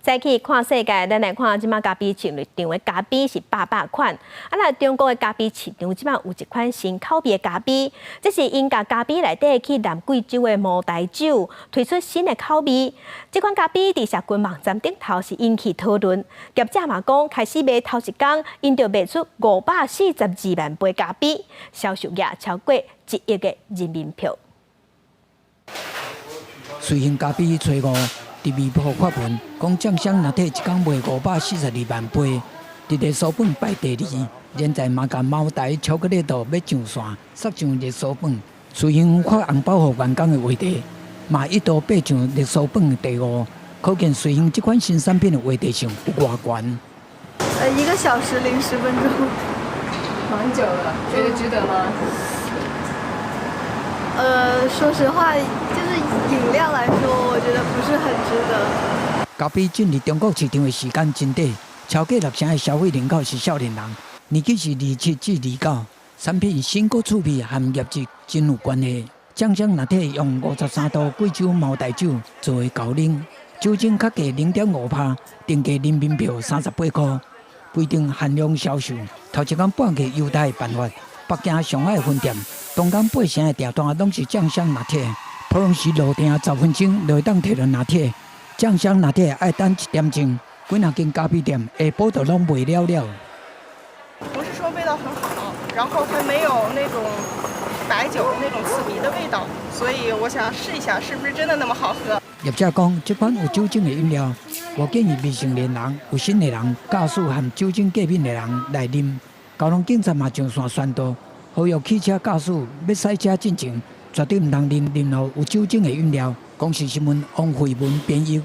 再去看世界，咱來看這馬咖啡市場的咖啡是百百款。啊，那中國的咖啡市場這馬有一款新口味的咖啡，這是𪜶共咖啡內底去南貴州的茅台酒推出新的口味。這款咖啡佇社群網站頂頭是引起討論，業者嘛講開始賣頭一工，𪜶就賣出542萬杯咖啡，銷售額超過1億个人民幣。瑞幸咖啡初五佇微博發文，講醬香拿鐵一工賣542萬杯，佇熱酥飯排第二，現在嘛共茅台巧克力豆欲上線，殺上熱酥飯。瑞幸發紅包予員工的話題，嘛一度爬上熱酥飯第五，可見瑞幸這款新產品的話題性有偌懸。1個小時零10分鐘。蠻久的，覺得值得嗎？說實話，就是飲料來說，我覺得不是很值得。咖啡進入中國市場的時間真短，超過六成的消費人口是少年人，年紀是27至29。產品新古趣味和業績真有關係。醬香拿鐵用53度貴州茅台酒做的高冷，酒精較低0.5%，定價人民幣38塊，規定限量銷售。頭一工半價優待的辦法，北京、上海分店，當工八成的訂單攏是醬香拿鐵。普通時路程10分鐘就會當提著拿鐵，醬香拿鐵愛等1點鐘，幾若間咖啡店下晡就攏賣了了。同事說味道很好，然後還沒有那種白酒的那種刺鼻的味道，所以我想試一下是不是真的那麼好喝。業者講，這款有酒精的飲料，無建議未成年人、有腎的人、駕駛和酒精過敏的人來啉。交通警察嘛上線宣導，呼籲汽車駕駛欲駛車進前，絕對毋通啉任何有酒精的飲料。公視新聞王慧文編譯。